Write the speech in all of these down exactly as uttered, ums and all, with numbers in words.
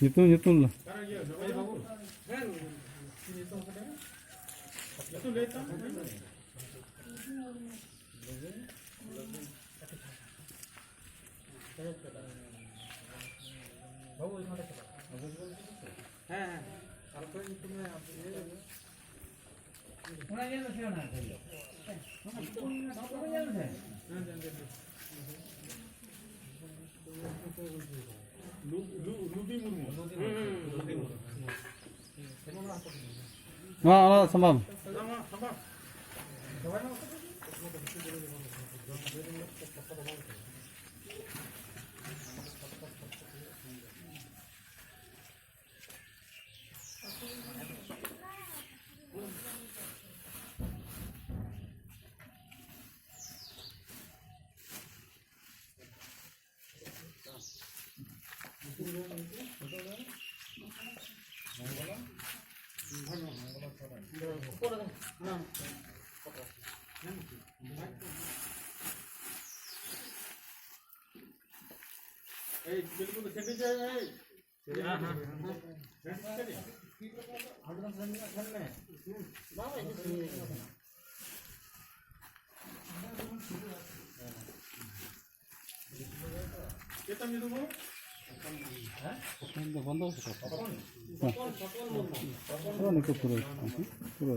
ᱧᱩᱛᱩᱢ, ᱧᱩᱛᱩᱢ ᱫᱚ? ᱱᱚᱣᱟ, ᱚᱱᱟ ᱥᱟᱢᱟᱢ᱾ ᱵᱚᱱᱫᱚ ᱠᱟᱛᱮ᱾ ᱦᱮᱸ᱾ ᱱᱤᱛᱚᱜ ᱯᱩᱨᱟᱹ, ᱯᱩᱨᱟᱹ᱾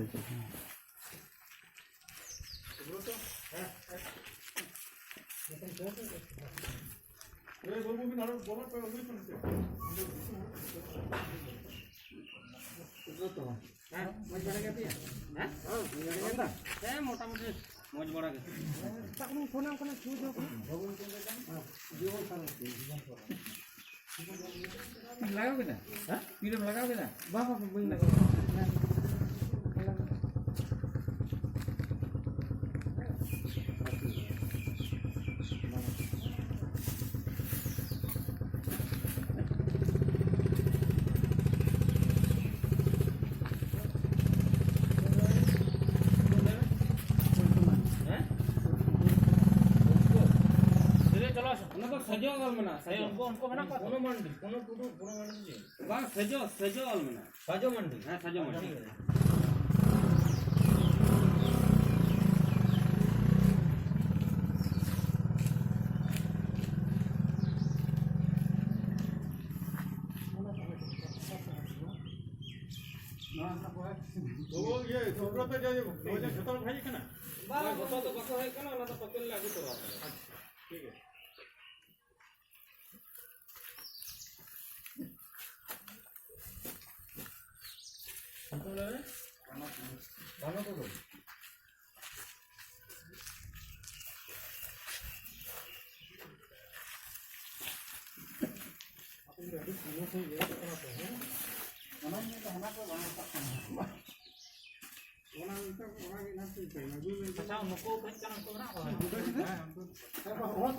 ᱦᱮᱸ, ᱢᱚᱴᱟᱢᱩᱴᱤ ᱢᱚᱡᱽ ᱵᱟᱲᱟ ᱜᱮ᱾ ᱞᱟᱜᱟᱣ ᱠᱮᱫᱟ? ᱦᱮᱸ? ᱛᱤᱨᱮᱢ ᱞᱟᱜᱟᱣ ᱠᱮᱫᱟ? ᱵᱟᱝ, ᱵᱟᱝ, ᱵᱟᱹᱧ ᱞᱟᱜᱟᱣ᱾ ᱚᱱᱟ ᱫᱚ ᱥᱟᱡᱚ ᱚᱞ ᱢᱮᱱᱟᱜᱼᱟ, ᱥᱟᱡᱚ᱾ ᱩᱱᱠᱩ, ᱩᱱᱠᱩ ᱢᱮᱱᱟᱜ ᱠᱚᱣᱟ ᱛᱚ? ᱠᱳᱱᱳ ᱢᱟᱱᱰᱤ, ᱠᱳᱱᱳ ᱴᱩᱰᱩ, ᱠᱳᱱᱳ ᱢᱟᱱᱰᱤ ᱪᱮᱫ? ᱵᱟᱝ, ᱥᱟᱡᱚ, ᱥᱟᱡᱚ ᱚᱞ ᱢᱮᱱᱟᱜᱼᱟ᱾ ᱥᱟᱡᱚ ᱢᱟᱱᱰᱤ? ᱦᱮᱸ, ᱥᱟᱡᱚ ᱢᱟᱱᱰᱤ᱾ ᱵᱟᱹᱵᱩ, ᱤᱭᱟᱹ, ᱥᱩᱵᱨᱚᱛ ᱡᱮ, ᱱᱚᱜᱼᱚᱭ ᱡᱮ ᱡᱷᱚᱛᱚ ᱦᱚᱲ ᱠᱚ ᱦᱮᱡ ᱟᱠᱟᱱᱟ? ᱵᱟᱝ, ᱡᱷᱚᱛᱚ ᱫᱚ ᱵᱟᱠᱚ ᱦᱮᱡ ᱟᱠᱟᱱᱟ, ᱚᱱᱟ ᱫᱚ ᱯᱟᱪᱮ ᱞᱮ ᱟᱹᱜᱩ ᱛᱚᱨᱟ ᱟᱠᱟᱫᱟ᱾ ᱟᱪᱪᱷᱟ, ᱴᱷᱤᱠ ᱜᱮᱭᱟ᱾ ᱧᱩᱛᱩᱢ ᱞᱟᱹᱭ ᱢᱮ᱾ ᱵᱷᱟᱱᱩ ᱴᱩᱰᱩ᱾ ᱟᱹᱰᱤ ᱥᱚᱢᱚᱭ ᱥᱚᱢᱚᱭ ᱧᱮᱞᱚᱜ ᱠᱟᱱᱟ ᱛᱚ, ᱦᱮᱸ? ᱚᱱᱟ ᱧᱮᱞ ᱫᱚ ᱦᱟᱱᱟ ᱠᱚ ᱵᱟᱝ ᱨᱟᱠᱟᱵ ᱠᱟᱱᱟ᱾ ᱚᱱᱟ ᱱᱤᱛᱚᱜ, ᱚᱱᱟ ᱜᱮ ᱱᱟᱦᱟᱜ ᱪᱤᱱᱛᱟᱹᱭ ᱢᱮ᱾ ᱟᱹᱜᱩᱭ ᱢᱮ᱾ ᱟᱪᱪᱷᱟ, ᱱᱩᱠᱩ ᱠᱟᱹᱡ ᱪᱟᱞᱟᱝ ᱠᱚ ᱢᱮᱱᱟᱜ ᱠᱚᱣᱟ? ᱦᱮᱸ, ᱦᱮᱸ, ᱦᱮᱸ᱾